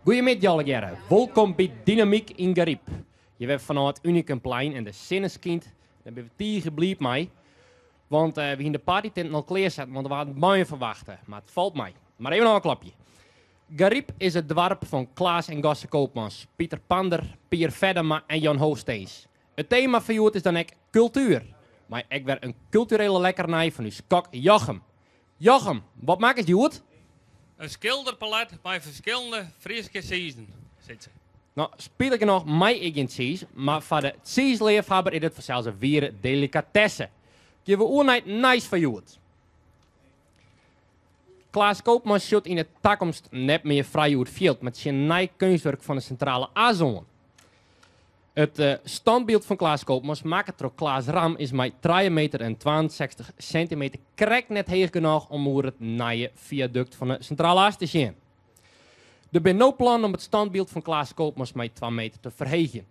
Goeiemiddei allegearre, wolkom by Dynamyk yn Garyp. Hjir wer fanôf it Unicumplein en de sinne skynt. Dêr binne we tige bliid mei. Want we hiene de partytinten al klearsetten, want der waarden buien ferwachte. Mar it falt mei. Mar even ôfklopje. Garyp is it doarp fan Klaas en Gosse Koopmans, Pieter Pander, Pier Feddema en Jan Hoogsteens. It tema foar hjoed is dan ek kultuer. Mei ek wer in kulturele lekkernij fan ús kok Jochem. Jochem, wat makkest hjoed? In skilderpalet mei ferskillende Fryske tsizen, Sytse. No, spitich genôch mei ik gjin tsiis, mar foar de tsiisleafhawwer is dit fansels in wiere delikatesse. Gean we oer nei it nijs fan hjoed. Klaas Koopmans sjocht yn 'e takomst net mear frij oer it fjild, mar tsjin in nij keunstwurk fan de Sintrale As oan. It standbyld fan Klaas Koopmans, makke troch Klaas Ram, is mei trije meter en 62 sintimeter krekt net heech genôch om oer it nije fiadukt fan de Sintrale As te sjen. Der binne no plannen om it standbyld fan Klaas Koopmans mei twa meter te ferheegjen.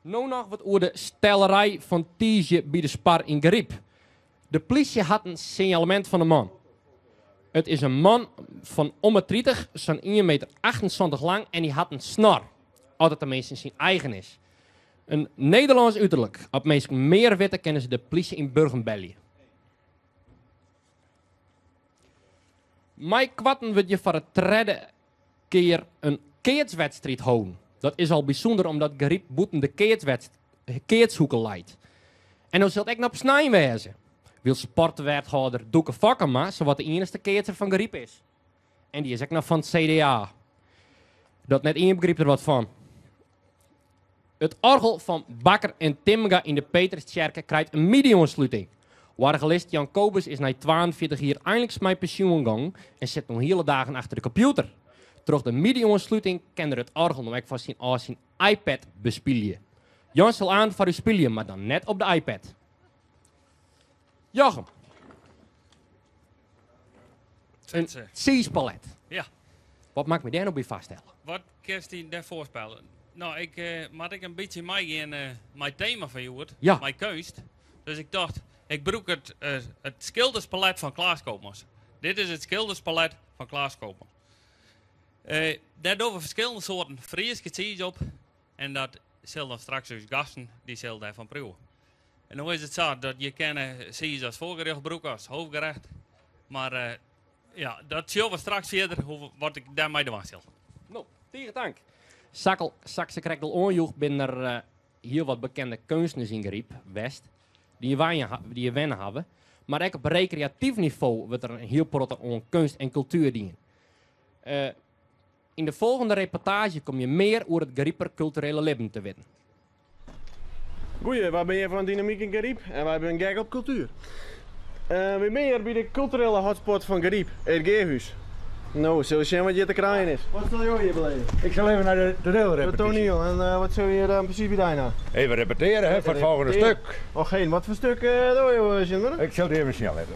No noch wat oer de stellerij fan tiisdei by de Spar yn Garyp. De plysje hat in sinjalemint fan de man. It is in man fan om 'e 30, sa'n ien meter 78 lang en hy hat in snor, as it teminsten syn eigen is. In Nederlânsk uterlik. As minsken mear witte kinne se de plysje yn Burgum belje. Meikoarten wurdt hjir foar de tredde kear in keatswedstriid holden. Dat is al bysûnder omdat Garyp bûten de keatshoeke leit. En no sil it ek noch op snein wêze. Wylst sportwethâlder Doeke Fokkema sawat de iennichste keatser fan Garyp is. En dy is ek noch fan it CDA. Dat net ien begrypt der wat fan. It oargel fan Bakker en Timga yn de Petrustsjerke krijt in midi-oansluting. Oargelist Jan Kobus is nei 42 jier einliks mei pensjoen gongen en sit no hiele dagen achter de kompjûter. Troch de midi-oansluting kin er it oargel no ek fan syn ôf syn iPad bespylje. Jan sil aanst foar ús spylje, mar dan net op de iPad. Jochem. In tsiispalet. Ja. Wat moat ik my dêr no by foarstelle? Wat kinst dy dêr foarstelle? No, ik eh, moat ik in bytsje meigean eh, mei it tema fan hjoed, Ja. mei keunst. Dus ik tocht, ik brûk it, eh, it skilderspalet fan Klaas Koopmans. Dit is it skilderspalet fan Klaas Koopmans. Eh, dêr dogge we ferskillende soarten Fryske tsiis op. En dat sil dan straks ús gasten, dy sil dêrfan priuwe. En no is it sa dat je kinne tsiis as foargerjocht brûke, as hoofdgerecht. Mar eh, ja, dat sjogge we straks fierder, hoe, wat ik dêrmei dwaan sil. No, tige tank. Sakkel, sa't ik krekt al oanjoech, binne der eh, hiel wat bekende keunstners yn Garyp west, dy't hjir wenne hawwe. Mar ek op rekreatyf nivo wurdt der in hiel protte oan keunst en kultuer dien. Eh, yn de folgjende reportaazje komme je mear oer it Gariper kulturele libben te witten. Goeie, wy binne hjir fan Dynamyk yn Garyp en wy binne gek op kultuer. Uh, wy binne hjir by de kulturele hotspot fan Garyp, it Geahûs. No, sille we sjen wat hjir te krijen is. Wat sil jo hjir beleven? Ik sil even nei de toanielrepetysje. De toaniel, en uh, wat sil hjir dan presys by dy nou? Even repeteare hè, foar it folgjende stuk. Och geen, wat foar stuk uh, dogge jo sjen? Ik sil it even sjen litte.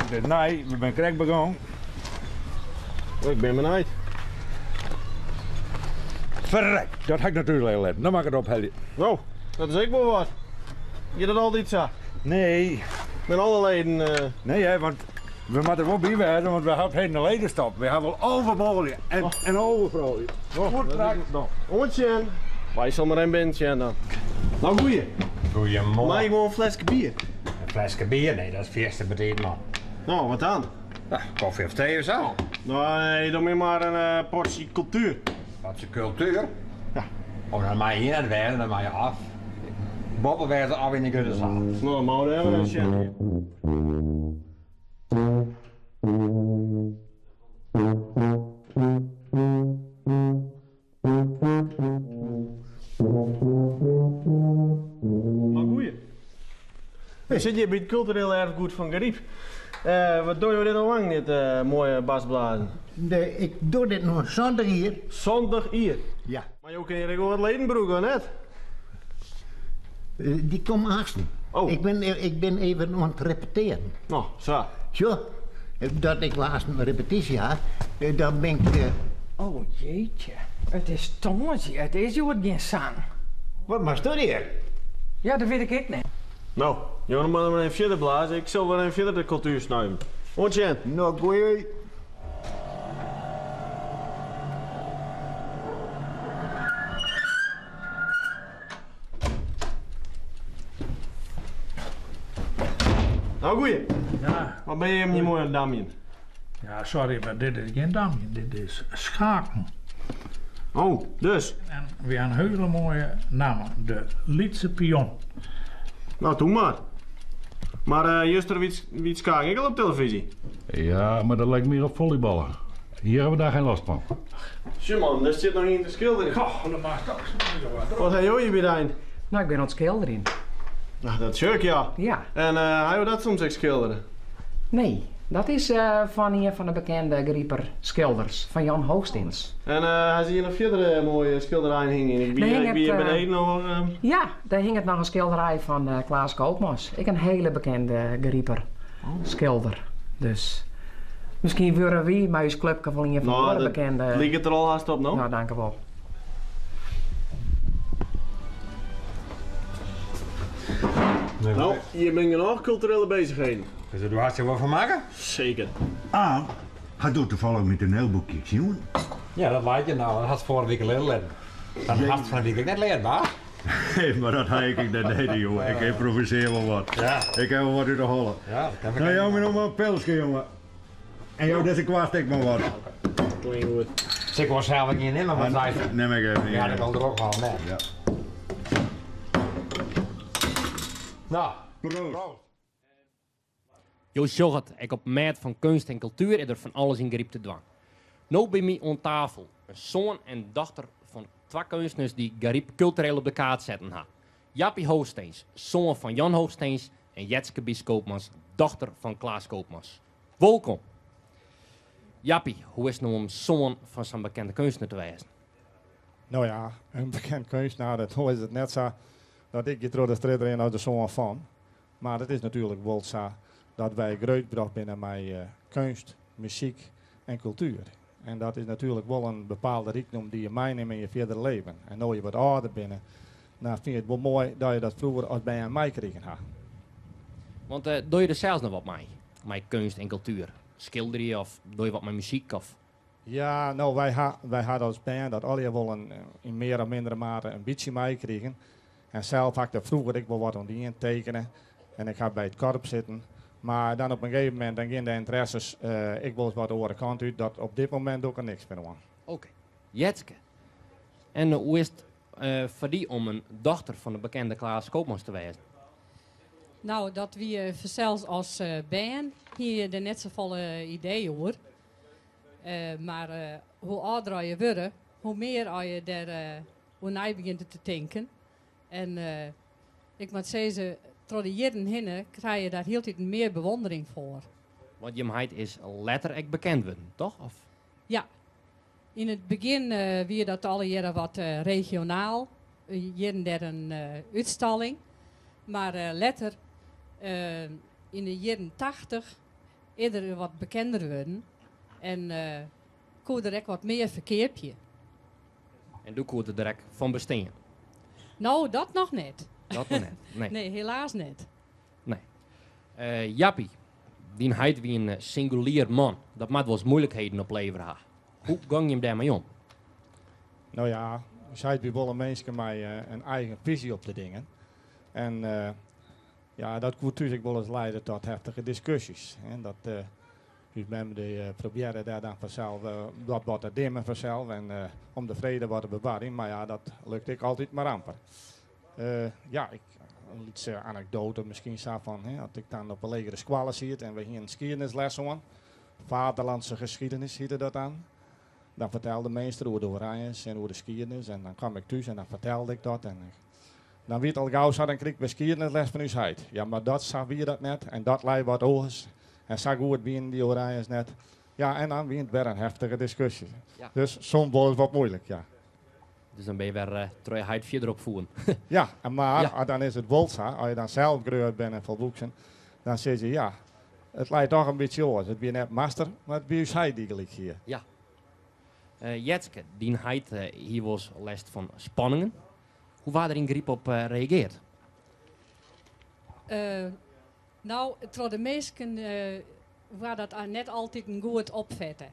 It is nij, we binne krekt begûn. Ik bin benijd. Ferrek, dat ha ik natuerlik even litten. Dan moat ik it ophelje. No, dat is ek wol wat. Giet dat altyd sa? Nee. Met alle leden? Uh... Nee, hè, want we moatte wol by wêze, want we hawwe heden in ledenstop. We hawwe wol 11 manlju en, oh. en 11 froulju. Oh, Oant sjen. Wy sille mar even binnen sjen dan. Nou, goeie. Goeiemorgen. Mei ik wol in fleske bier? In fleske bier? Nee, dat is fierste betiid, man. No, wat dan? Nou, koffie of thee of zo? Nee, doch my mar in uh, portie kultuer. Portie kultuer? Ja. Oh, dan mei je hjir net wêze, dan mei je of boppe wêze of yn de grutte saal. No, dan moatte we dêr mar even sjen. Mar goeie. We sitte hjir by it kultureel erfgoed fan Garyp. Uh, wat dogge jo dit al lang, dit uh, moaie basblazen? Nee, ik doch dit no 70 jier. 70 jier? Ja. Mar jo kinne hjir ek wol wat leden brûke, of net? Eh, dy komme aansten. Oh. Ik bin, ik bin even oan it repetearen. No, sa. Sjoch, dat ik aansten in repetysje ha, dan bin ik... Oh jeetje, it is tongersdei, it is hjoed gjin sang. Wat moatst do hjir? Ja, dat wit ik ek net. No, jo moatte mar even fierder blaze, ik sil wer even fierder de kultuer snuiven. Oant sjen. No, goeie. Oh, goeie. Ja. Wat bin jim hjir moai oan it damjen? Ja, sorry, mar dit is gjin damjen, dit is schaken. Oh, dus? En wy ha in hiele moaie namme, de Lytse Pion. No, doe mar. Mar eh, juster wie it skaken ek al op telefyzje? Ja, mar dat lijkt mear op volleyballen. Hjir hawwe we daar geen last van. Sjoch man, dêr stiet noch ien te skilderjen. Goh, dat moatst toch sa Wat ha jo hjir by de ein? No, ik bin oan it skilderjen. No, dat sjoch ik, ja. Ja. En ha jo dat soms ek skildere? Nee, dat is fan ien fan de bekende Griper skilders, fan Jan Hoogstins. En ha se hjir noch fierder moaie skilderijen hingjen? Ik wie, ik wie hjir beneden noch. Ja, dêr hinget noch in skilderij fan Klaas Koopmans. Ek in hiele bekende Griper skilder. Dus miskien wurde wy mei ús klupke wol ien fan de oare bekende. No, dat liket der al hast op no. No, dankewol. No, hjir binne genôch kulturele beuzichheden. Dus do hast der wol fan makke? Seker. Ah, hat do tafallich myn toanielboekje sjoen? Ja, dat leit hjir no. Dat hast foarige wike leare litten. Dat hast fan 'e wike ek net leard, Baas. Nee, mar dat ha ik ek net nedich, jonge. Ik ymprovisearje wol wat. Ja. Ik ha wol wat út 'e holle. Ja, dat kin No, jou my no mar in pilske, jonge. En jou dizze kwast ek mar wat. Klinkt goed. Sil ik wol sels ek ien nimme, want hy... Nim ik even. Ja, dat al er ook al net. Ja. No, Proost. Jo sjogge it, ek op mêd fan keunst en kultuer is der fan alles yn Garyp te dwaan. No by my oan tafel, in soan en dochter fan twa keunstners dy't Garyp kultureel op de kaart setten ha. Jappie Hoogsteens, soan fan Jan Hoogsteens en Jetske Bies Koopmans, dochter fan Klaas Koopmans. Wolkom! Jappie, hoe is it no om soan fan sa'n bekende keunstner te wêzen? No ja, in bekend keunstner, dat is it net sa dat ik hjir troch de strjitte rin as de soan fan. Mar it is natuerlik wol sa dat wy grutbrocht binne mei keunst, muzyk en kultuer. En dat is natuerlik wol in bepaalde rykdom dy't je meinimme yn je fierdere leven. En no je wat âlder binne, dan fyn je it wol moai dat je dat froeger as bern meikrigen ha. Want dogge je der sels noch wat mei, mei keunst en kultuer? Skilderje of dogge je wat mei muzyk? Of? Ja, no wy ha, wy ha as bern dat allegear wol in, yn mear of mindere mate in bytsje meikrigen. En sels ha ik der froeger ek wol wat oan dien, tekene. En ik ha by it korps sitten. Mar dan op in gegeven momint dan gean de ynteresses ek wolris wat de oare kant út. Dat op dit momint doch ik der niks mear oan. Oké. Jetske, en hoe is it foar dy om in dochter fan de bekende Klaas Koopmans te wêzen? No, dat wie fansels as bern hie je der net safolle idee oer. Mar hoe âlder as je wurde, hoe mear as je der oer nei begjint te tinken. En ik moat sizze, troch de jierren hinne krije je daar hieltyd mear bewondering foar. Want jim heit is letter ek bekend wurden, toch? Of? Ja. Yn it begjin wie dat allegearre wat regionaal, hjir en dêr in útstalling. Mar letter, yn de jierren 80, is er wat bekender wurden en koe er ek wat mear ferkeapje. En doe koe er der ek fan bestean? No, dat noch net. Dat noch net, nee. Nee, helaas net. Nee. Jappie, dyn heit wie in singulier man. Dat moat wolris muoilikheden oplevere ha. Hoe gong jim dêrmei om? No ja, ús heit wie wol in minske mei in eigen fisy op de dingen. En ja, dat koe thús ek wolris liede tot heftige diskusjes. En dat ús mem dy probearre dêr dan fansels dat wat te dimmen fansels en om de frede wat te bewarjen, mar ja, dat lukte ek altyd mar amper. Ja, ik, in lytse anekdoate miskien sa fan, hè, as ik dan op de legere skoalle siet en we hienen skiednisles oan, Vaderlandse geschiedenis hiette dat dan. Dan fertelde de meester oer de Oranjes en oer de skiednis en dan kwam ik thús en dan fertelde ik dat en dan wie it al gau sa, dan krige ik wer skiednisles fan ús heit. Ja, mar dat, sa wie dat net en dat lei wat oars en sa goed wienen dy Oranjes net. Ja, en dan wie it wer in heftige diskusje. Dus soms wolris wat muoilik, ja. Dus dan binne je wer troch je heit fierder opfoeden. Ja, mar dan is it wol sa, as je dan sels grut binne en folwoeksen, dan sizze je ja, it leit toch in bytsje oars. It wie net master, mar it wie ús heit dy't gelyk hie. Ja. Jetske, dyn heit hie wolris lêst fan spanningen. Hoe waard der yn Garyp op reagearre? No, troch de minsken waard dat net altyd goed opfette.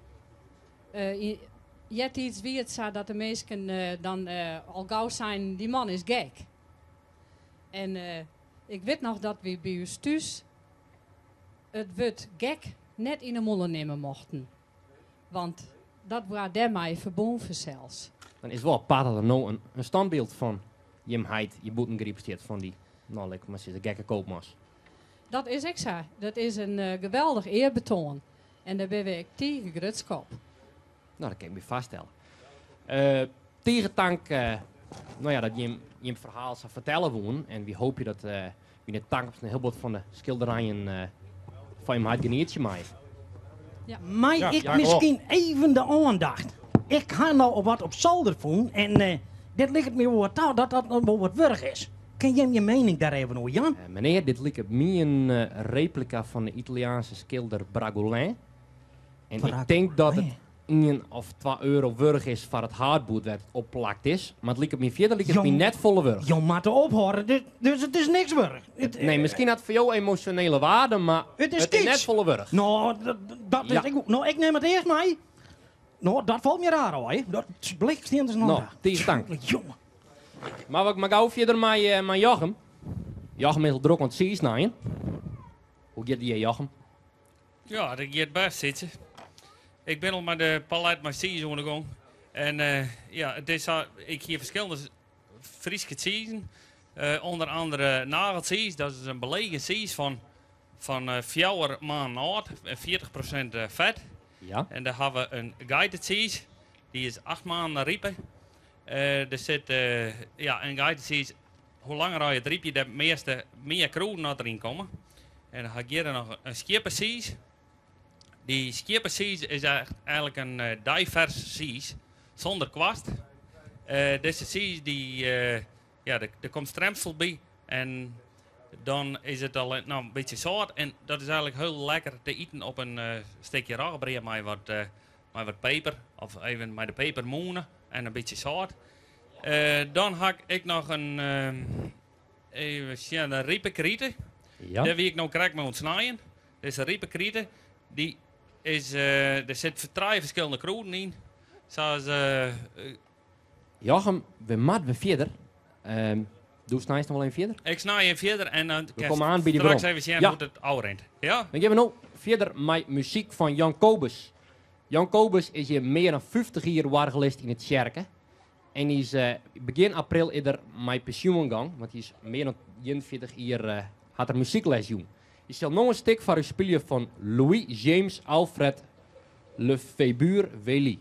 Eartiids wie it sa dat de minsken dan al gau seinen, dy man is gek. En ik wit noch dat wy by ús thús it wurd gek net yn 'e mûle nimme mochten. Want dat waard dêrmei ferbûn fansels. Dan is it wol apart dat der no in standbyld fan jim heit hjir bûten Garyp stiet, fan dy, no lit ik mar sizze, gekke Koopmans. Dat is ek sa. Dat is in geweldich earbetoan. En dêr binne we ek tige grutsk op. No, dat kin ik my foarstelle. Tige tank no ja, dat jim jim ferhaal sa fertelle woenen. En wy hoopje dat wy yn de takomst in hiel bot fan de skilderijen fan jim heit genietsje meie. Ja. Mei Ja, ik dank u wel. miskien even de oandacht? Ik ha no wat op solder fûn en dit liket my wol wat ta dat dat noch wol wat wurdich is. Kin jim je miening dêr even oer jaan? Menear, dit liket my in replika fan de Italiaanse skilder Bragolin. En ik tink dat it ien of twa euro wurdich is foar it haadboerd wêr't it op plakt is. Mar it liket my fierder liket it my net folle wurdich. Jo moatte ophâlde, dus it is niks wurdich. Nee, miskien hat it foar jo emosjonele waarde, mar It is it is net kitsch. folle wurdich. No, dat is Ja. ek goed. No, ik nim it earst mei. No, dat falt my raar ôf, hè. Dat blikstien is noch No, raar. tige tank. Jonge. Mar ik mar gau fierder mei Jochem. Jochem is al drok oan it tsiissnijen. Hoe giet it hjir, Jochem? Ja, dat giet bêst, Sytse. Ik bin al mei de palet mei tsiis oan de gong. En ja, it is sa, ik hie ferskillende Fryske tsizen. Under andere nageltsiis, dat is in belegen tsiis fan 4 maanden âld, 40% fet. Ja. En dêr ha we in geitetsiis, dy is 8 maanden ripe. Der sit, ja, in geitetsiis, hoe langer je it rypje, de measte mear krûden dat deryn komme. En dan ha ik hjir noch in skieppetsiis. Dy skieppetsiis is echt eigenlik in deifers tsiis, sûnder kwast. Dizze tsiis, dy, ja, der komt stremsel by en dan is it al no, in bytsje sâlt. En dat is eigenlik hiel lekker te iten op in stikje roggebrea mei wat peper of even mei de pepermûne en in bytsje sâlt. Dan ha ik ek noch in, even sjen, in ripe krite. Ja. Dêr wie ik no krekt mei oan it snijen. Dizze ripe krite, dy is, der sit trije ferskillende krûden yn. Sa as, Jochem, we moatte wer fierder. Do snijst noch wol even fierder? Ik snij even fierder en dan We komme oan by dy straks werom. even sjen Ja. hoe't it ôfrint. Ja? Dan gean we no fierder mei muzyk fan Jan Kobus. Jan Kobus is hjir mear dan 50 jier oargelist yn de tsjerke. En hy is begjin april is er mei pensjoen gong, want hy is mear dan 41 jier hat er muzykles jûn. Hy sil no in stik foar ús spylje fan Louis James Alfred Lefebure Wely.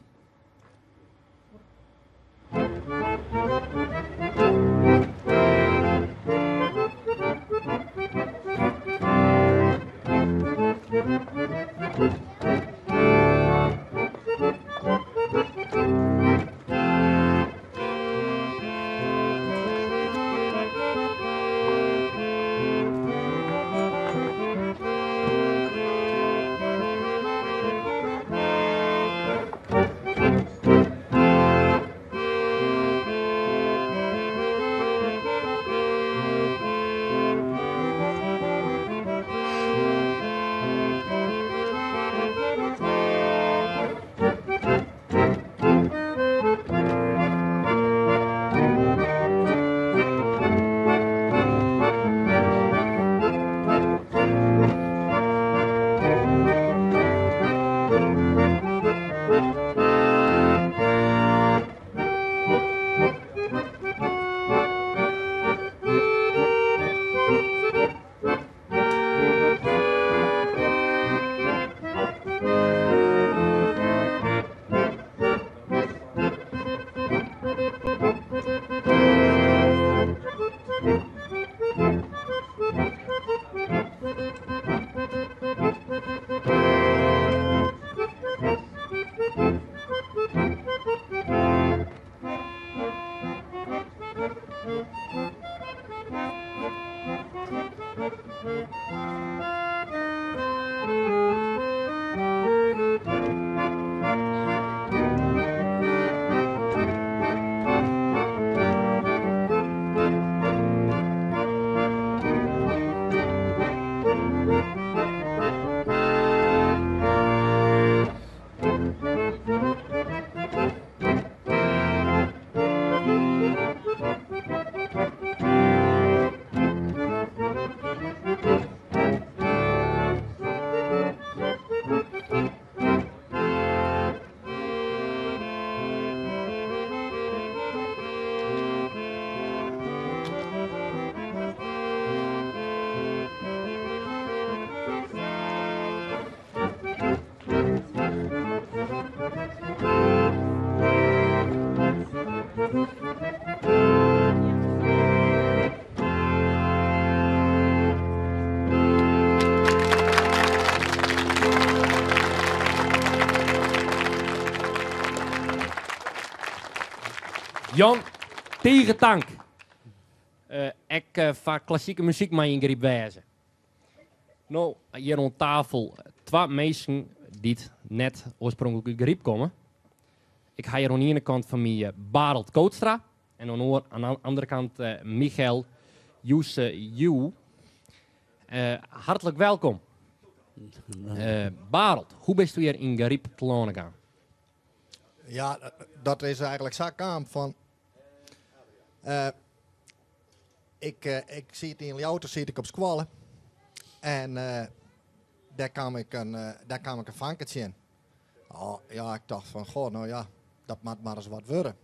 Jan, tige tank. Eh, ek eh, foar klassike muzyk mei yn Garyp wêze. No, hjir oan tafel twa minsken dy't net oarspronklik út Garyp komme. Ik ha hjir oan de iene kant fan my eh, Bareld Kootstra en oan de oan de andere kant eh, Michael Joese Ju. Eh, hartlik welkom. Eh, Bareld, hoe bisto hjir yn Garyp telâne kaam? Ja, dat is eigenlijk sa kaam fan. eh, ik, eh, ik siet yn Ljouwert siet ik op skoalle. En eh, dêr kaam ik in, eh, dêr kaam ik in fanke tsjin. Oh, ja, ik tocht fan, goh, no ja, dat moat mar ris wat wurde.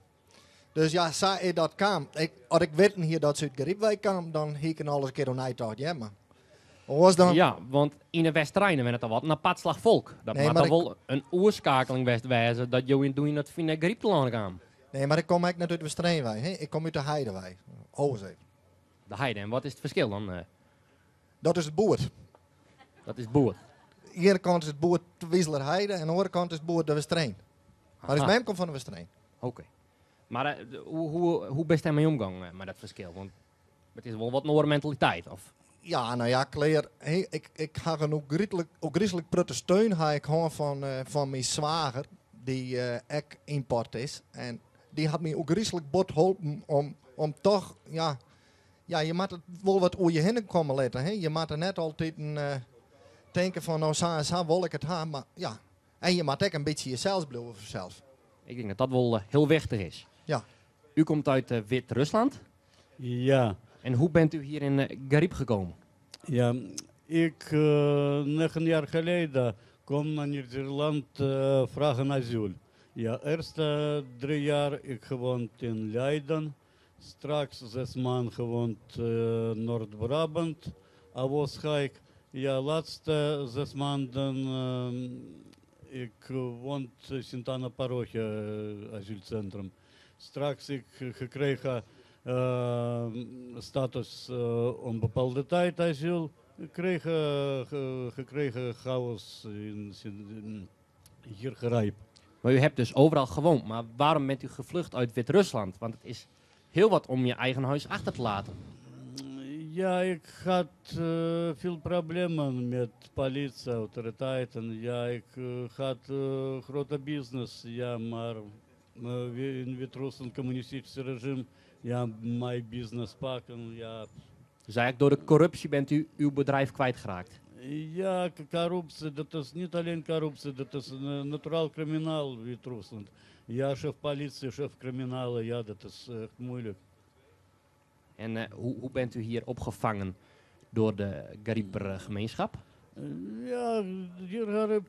Dus ja, sa is dat kaam. Ik, as ik witten hie dat se út Garyp wei kaam, dan hie ik der alris in kear oer neitocht. Ja, mar oars dan. Ja, want yn de Westerein wennet al wat in apart slach folk. Dat Nee, moat mar dan ik- wol in oerskeakeling west wêze dat jo yn doe yn dat fine Garyp telâne kamen. Nee, mar ik kom ek net út Westereen wei. Hè? Ik kom út de Heide wei. Ho ris even. De Heide, en wat is it ferskil dan? eh? Dat is it boerd. Dat is boerd. De iene kant is it boerd Twizelerheide en de oare kant is it boerd de Westereen. Mar ús Aha. mem komt fan de Westereen. Oké. Mar eh, hoe, hoe, hoe bist dêrmei omgongen eh, mei dat ferskil? Want it is wol wat in oare mentaliteit, of? Ja, no ja, klear. Hè, ik, ik ha in ôfgryslik protte steun ha ik hân fan, eh, fan myn swager, dy't eh, ek ymport is. En dy hat my ôfgryslik bot holpen om, om toch, ja, ja, je moatte it wol wat oer je hinne komme litte. Hè. Je moatte net altyd eh, tinke fan, no sa en sa wol ik it ha, mar ja. En je moatte ek in bytsje jesels bliuwe fansels. Ik tink dat dat wol eh, hiel wichtich is. Ja. U komt uit eh, Wit-Rusland. Ja. En hoe bent u hier in eh, Garyp gekomen? Ja, ik 9 jaar geleden kom naar Nederland vragen asiel. Ja, eerste 3 jaar ik gewoond in Leiden. Straks 6 maanden gewoond Noord-Brabant, Avoschijk. Ja, laatste 6 maanden ik woont Sint Anna Parochie asielcentrum. Straks ik gekregen status onbepaalde tijd asiel. Kreeg, gekregen chaos in hier Garijp. Maar u hebt dus overal gewoond. Maar waarom bent u gevlucht uit Wit-Rusland? Want het is heel wat om je eigen huis achter te laten. Ja, ik had veel problemen met politie, autoriteiten. Ja, ik had grote business, ja, maar in Wit-Rusland communistisch regime, ja, mijn business pakken, ja. Dus eigenlijk door de corruptie bent u uw bedrijf kwijtgeraakt? Ja, corruptie, dat is niet alleen corruptie, dat is een naturaal criminaal Wit-Rusland. Ja, chef politie, chef criminalen, ja, dat is echt moeilijk. En hoe bent u hier opgevangen door de Garieper gemeenschap? Ja, hier Garyp,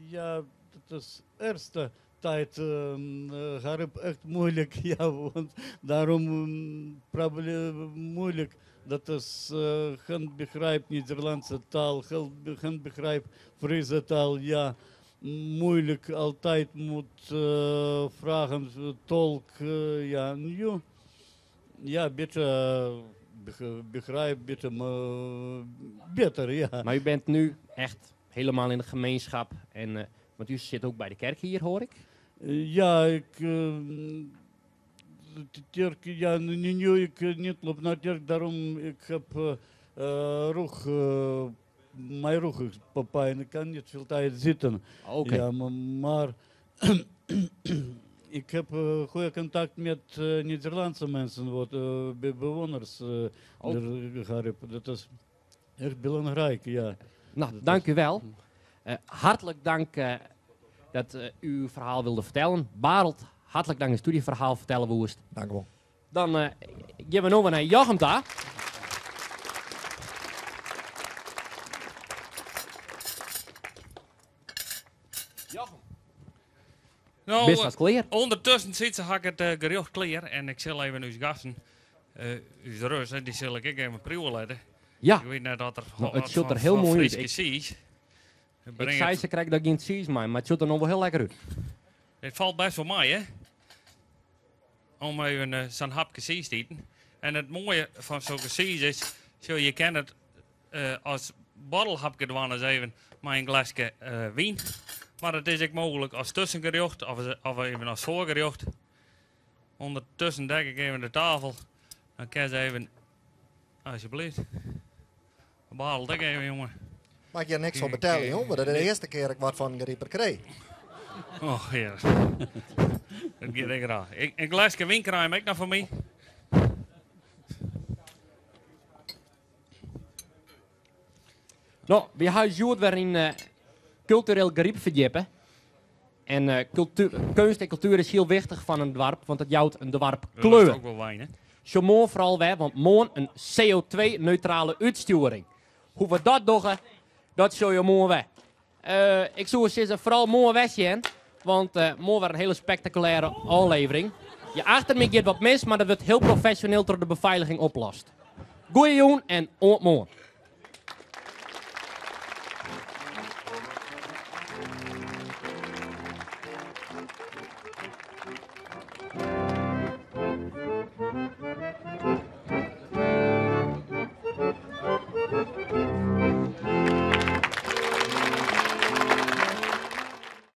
ja, dat is eerste tijd Garyp echt moeilijk, ja, want daarom probleem moeilijk. Dat is geen begrijp Nederlandse taal, geen begrijp Friese taal, ja, moeilijk, altijd moet vragen, tolk, ja, nu, ja, beetje begrijp, beetje beter, ja. Maar u bent nu echt helemaal in de gemeenschap. En, want u zit ook bij de kerk hier, hoor ik. Ja, ik, de kerk, ja, nu, nu ik niet loop naar de kerk, daarom ik heb rug, mijn rug is pijn, ik kan niet veel tijd zitten. Oké. Ja, maar ik heb goede contact met Nederlandse mensen, wat bewoners der Garyp. Dat is echt belangrijk, ja. Nou, Dat dank is- u wel. Hartelijk dank dat u uw verhaal wilde vertellen. Bareld, hartelijk dank dat u uw verhaal vertellen woest. Dank u wel. Dan gaan we nog naar Jochem daar. Jochem. Nou, Bist wat klear? Ondertussen zit ze hak it gerjocht klear en ik sil even ús gasten, ús Rus, dy sil ik even priuwe litte. Ja. Ik wit net dat er Nou, it wat sjocht der hiel fan moai út. Fryske tsiis. Ik Breng sei it- se krekt dat gjin tsiis mei, mar it sjocht der noch wol hiel lekker út. It falt bêst wol mei, hè? om even eh, sa'n hapke tsiis te iten. En it moaie fan sokke tsiis is, sjoch, je kinne it eh, as borrelhapke dwaan as even mei in gleske eh, wyn. Mar it is ek mooglik as tuskengerjocht of, of even as foargerjocht. Undertusken dek ik even de tafel. Dan kin se even, alsjeblieft. Bottel ek even, jonge. Mag je niks van betellen, jong? Want dat is de eerste keer dat ik wat van een Garieper kreeg. Och, hear. Dat giet ek graach. In gleske wyn krije jim ek noch fan my. No, wy ha ús hjoed wer yn kultureel Garyp ferdjippe. En keunst en kultuer is hiel wichtich foar in doarp, want it jout in doarp kleur. Ook wol wyn, hè? Sjoch moarn foaral wer, want moarn in CO2-neutrale útstjoering. Hoe't we dat dogge, dat sjogge jo moarn wer. Ik soe sizze, foaral moarn wer sjen, want moarn wer in hiele spektakulêre ôflevering. Hjir achter my giet wat mis, mar dat wurdt hiel profesjoneel troch de befeiliging oplost. Goeie jûn en oant moarn.